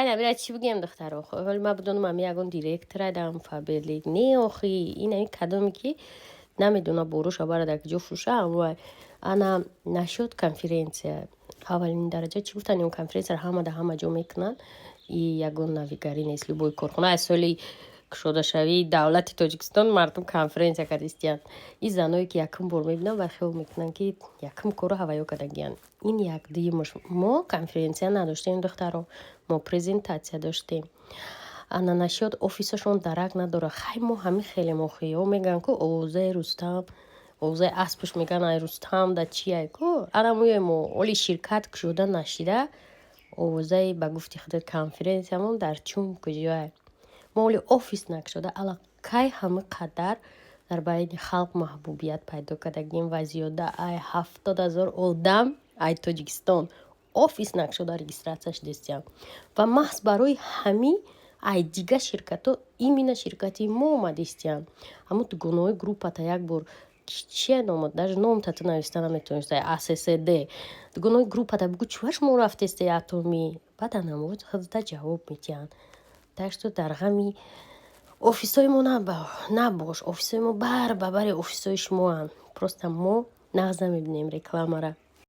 Хай, намира, чӣ бигӯем, духтаро? Ҳоли ман бидонам, ами ягон директора дам Фаберлик не, охи, ин ами кадоме ки намедона боруша бара дар куҷо фурӯша. Амвай ана нашуд. Конференсия аввалин дараҷа чӣ гуфтани, он конференсияро ҳама да ҳама ҷо мекунанд и ягон навигарӣ нест. Любой корхона аз соли кушодашавии давлати Тоҷикистон мардум конференсия кардистиянд. И заное ки якум бор мебинам ва хиёл мекунанд, ки якум корро ҳаваё кардагиянд. Ин як. Дуюмаш, мо конференсия надоштем, духтаро, мо презентатсия доштем. Ана нашёд офисашон дарак надорад. Хай, мо ҳамин хелем, охи, ё мегӯянд ку овозаи Рустам, овозаи аспаш мегӯянд, ай Рустам да чиай ку, ана мӯе мо оли ширкат кушода нашида, овозаи ба гуфти худат конференсиямон дар чун куҷоай. Мо оли офис накушода, аллакай ҳама қадар дар байни халқ маҳбубият пайдо кардагим ва зиёда ай 70 000 одам ай Тоҷикистон офис накушода регистрация шудистиям. Ва маҳз барои ҳамин ай дига ширкатҳо именно ширкати мо омадистиянд. Ҳамун дугонаҳои группата як бор чия номад, даже номта ту нависта наметавониста, ассд дугонаҳои группата бугӯ, чува шумо рафтесте Атоми, баъд анамод худта ҷавоб медиҳанд. Так что дар ғами офисҳои мо набош, офисҳои мо бар ба бари офисҳои шумоанд, просто мо нағз намебинем рекламара.